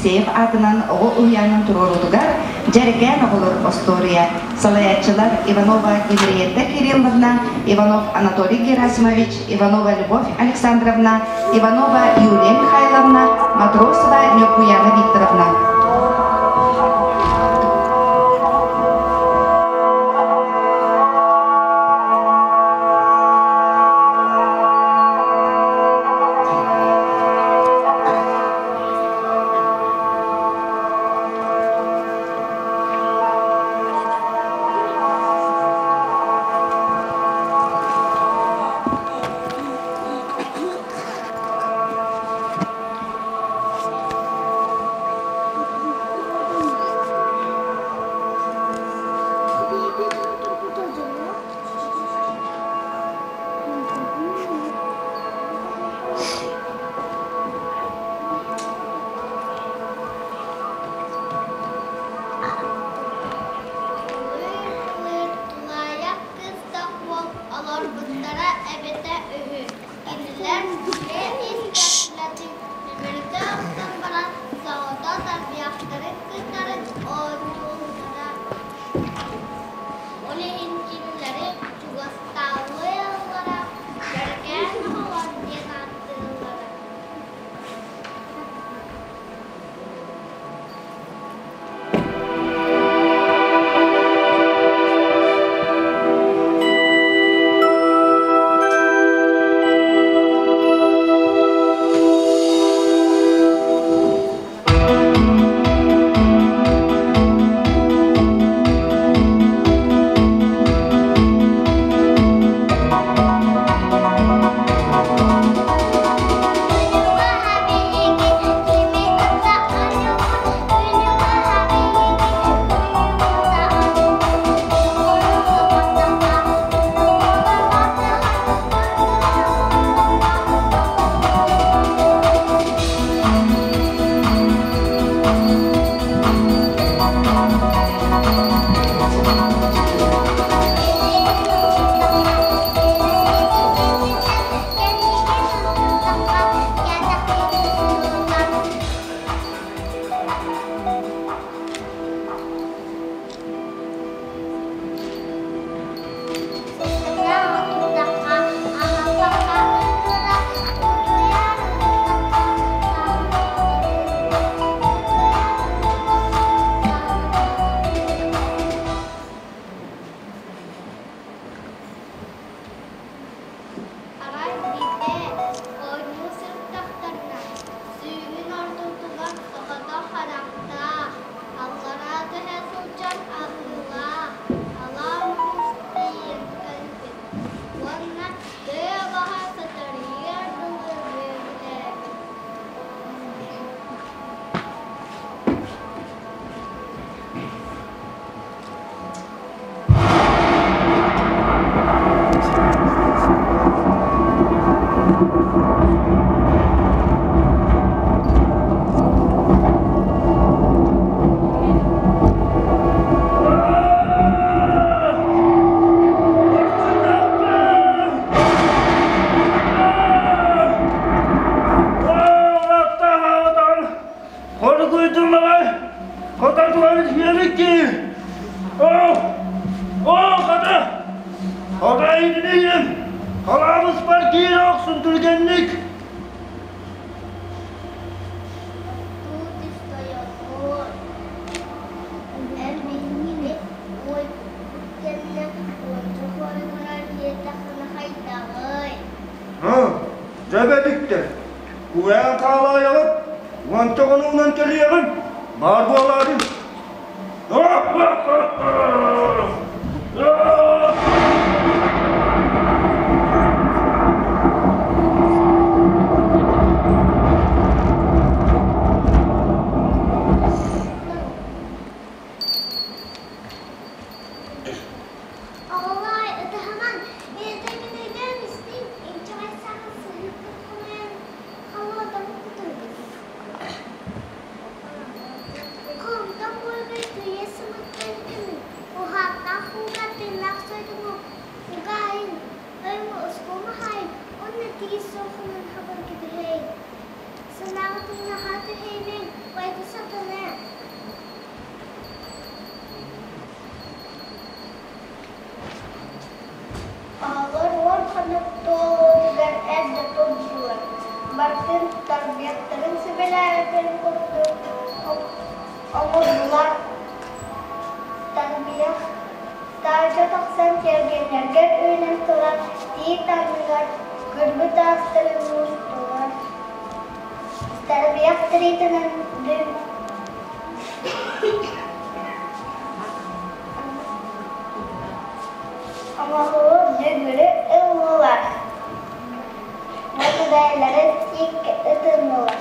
Алексеев аатынан оҕо уһуйаанын туруоруутугар Дьэрэкээн оҕолор остуоруйа салайааччылар Иванова Генриетта Кирилловна, Иванов Анатолий Герасимович, Иванова Любовь Александровна, Иванова Юлия Михайловна, Матросова Ньургуяна Викторовна. Былыр-былыр тулаайах кыыс да уол олорбуттара эбитэ үһү. Кинилэр дьиэ ис-тас үмүрүтэ охсон баран соҕотох тарбыйахтарын кытары оонньууллара. Ол иһин кинилэри чугастааҕы ыаллара Дьэрэкээн оҕолор диэн ааттыыллара. Арай биирдэ оонньуу сырыттахтарына, сүүһүн ортотугар соҕотох харахтаах, аллараа түһэ сылдьар аһыылаах, алаа муус тиийэн кэлбит уонна тыа баһа сатарыйыар дылы бүөбүлээбит. Хоргуйдум аҕай, хотон турабыт үөрүк киһи. Оо, оо, хата, хата иһитинийим, халаабыспар киирэ охсун түргэнник. Тут и стоят Эн биһигини уойбуппут кэннэ уонча хонугунан диэтэххинэ хайдаҕый? Дьэ бэдиктэр, куһаан хаалаайаҕыт, уонча хонугунан кэлиэҕим, баар буолаарын. Оҕолоор, ытаһамаҥ, ийэтэ мин өйдөөн истиҥ, инчэҕэй саха сыһыытын хомуйан холуодаммытын Хомтон буойга түүйэ сымыттан күнү. кэпсээбитин курдук оҥордулар. Тарбыйах таһырдьа тахсан тиэргэннэргэ үүнэн турар тиит анныгар көрбүт таастары мустулар. Тарбыйах тириитинэн оҥоһуу дүҥүрү ыллылар. Уонна бэйэлэрин тииккэ ытыннылар.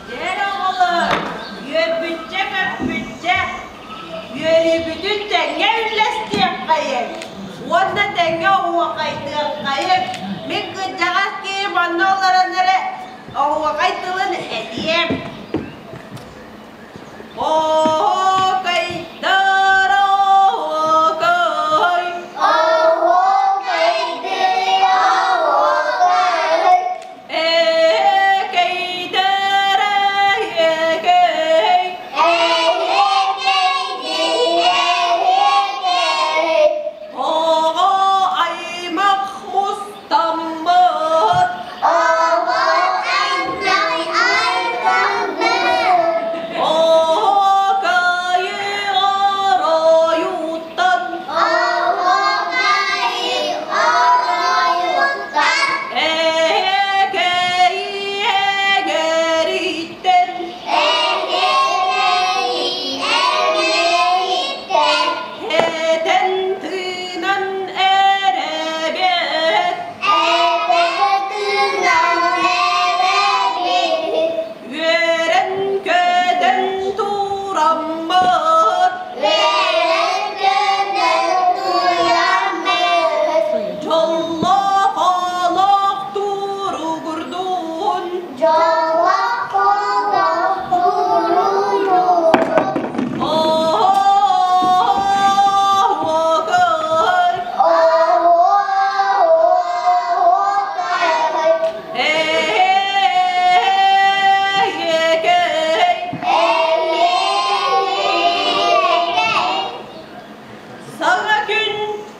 Дьэ оҕолор, үөрбүччэ-көппүччэ, үөрүүбүтүн тэҥҥэ үллэстиэххэйиҥ уонна тэҥҥэ оһуохайдыаххайыҥ. Мин кырдьаҕас киһи манна олорон эрэ оһуохай тылын этиэм. Оһуокайдар оһуокай, Оһуокайдыы оһуокай, Эһэкэйдэр эһэкэй, эһэкэйдэр.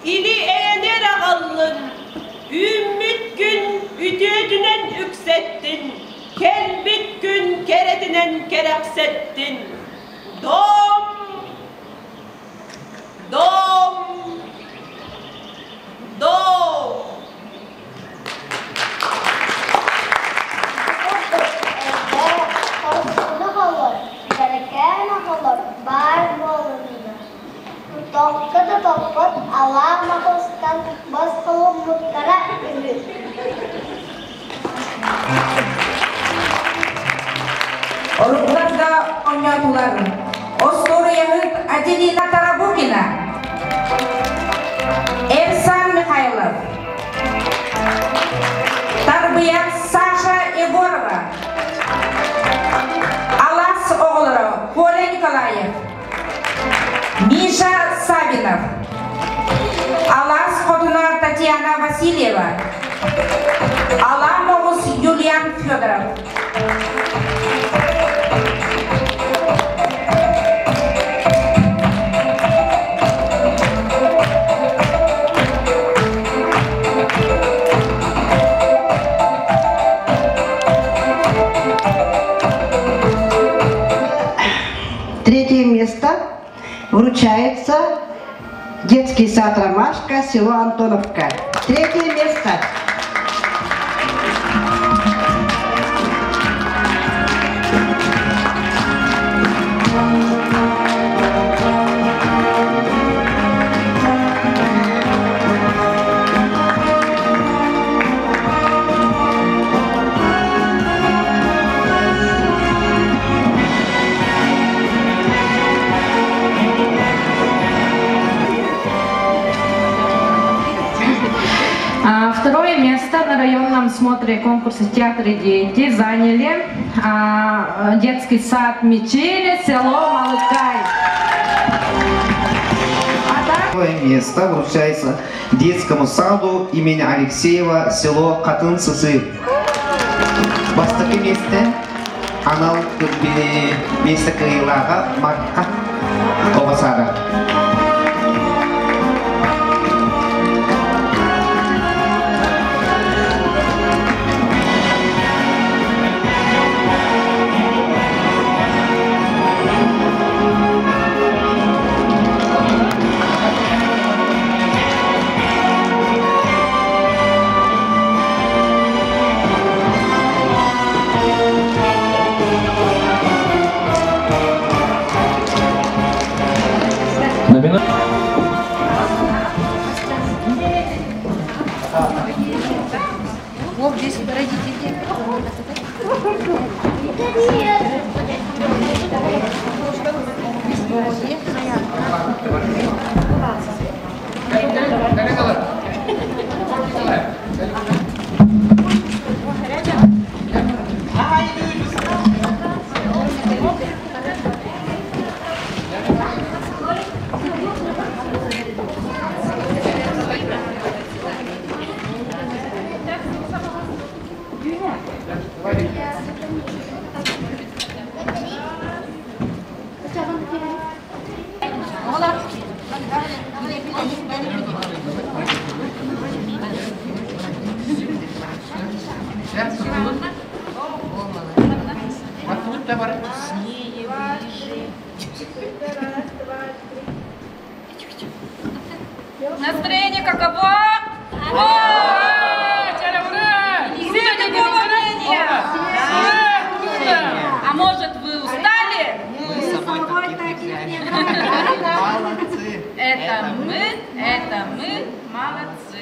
Или-эйэни эрэ аҕаллын, үүммүт күн үтүөтүнэн үксэттин, кэлбит күн кэрэтинэн кэрэхсэттин. Дом! Дом! Дом! Оҕолор, дьэрэкээн оҕолор баар буоллуннар. Токко да топпот алаа маҕыстан босхоломмуттара үһү. Оруктарга оонньоотулар остуоруйаһыт Аделина Тарабукина, Эрсан Михайлов, Тарбыйах Саша Егорова, Алаас оҕолоро Коля Николаев, Миша Савинов, Алаас хотуна Татьяна Васильева, Алаа Моҕус Юлиан Федоров. Третье место вручается детский сад «Ромашка», село Антоновка. Третье место. Второе место на районном смотре конкурса «Театр и дети» заняли детский сад Мичили, село Малыкай. Первое место вручается детскому саду имени Алексеева, село Катын-Сысы. Бастакы миэстэ анал миэстэ кыайыылааҕа Марха оҕо саада. Настроение каково? Все какого мнения? А может, вы устали? Молодцы! Это мы молодцы.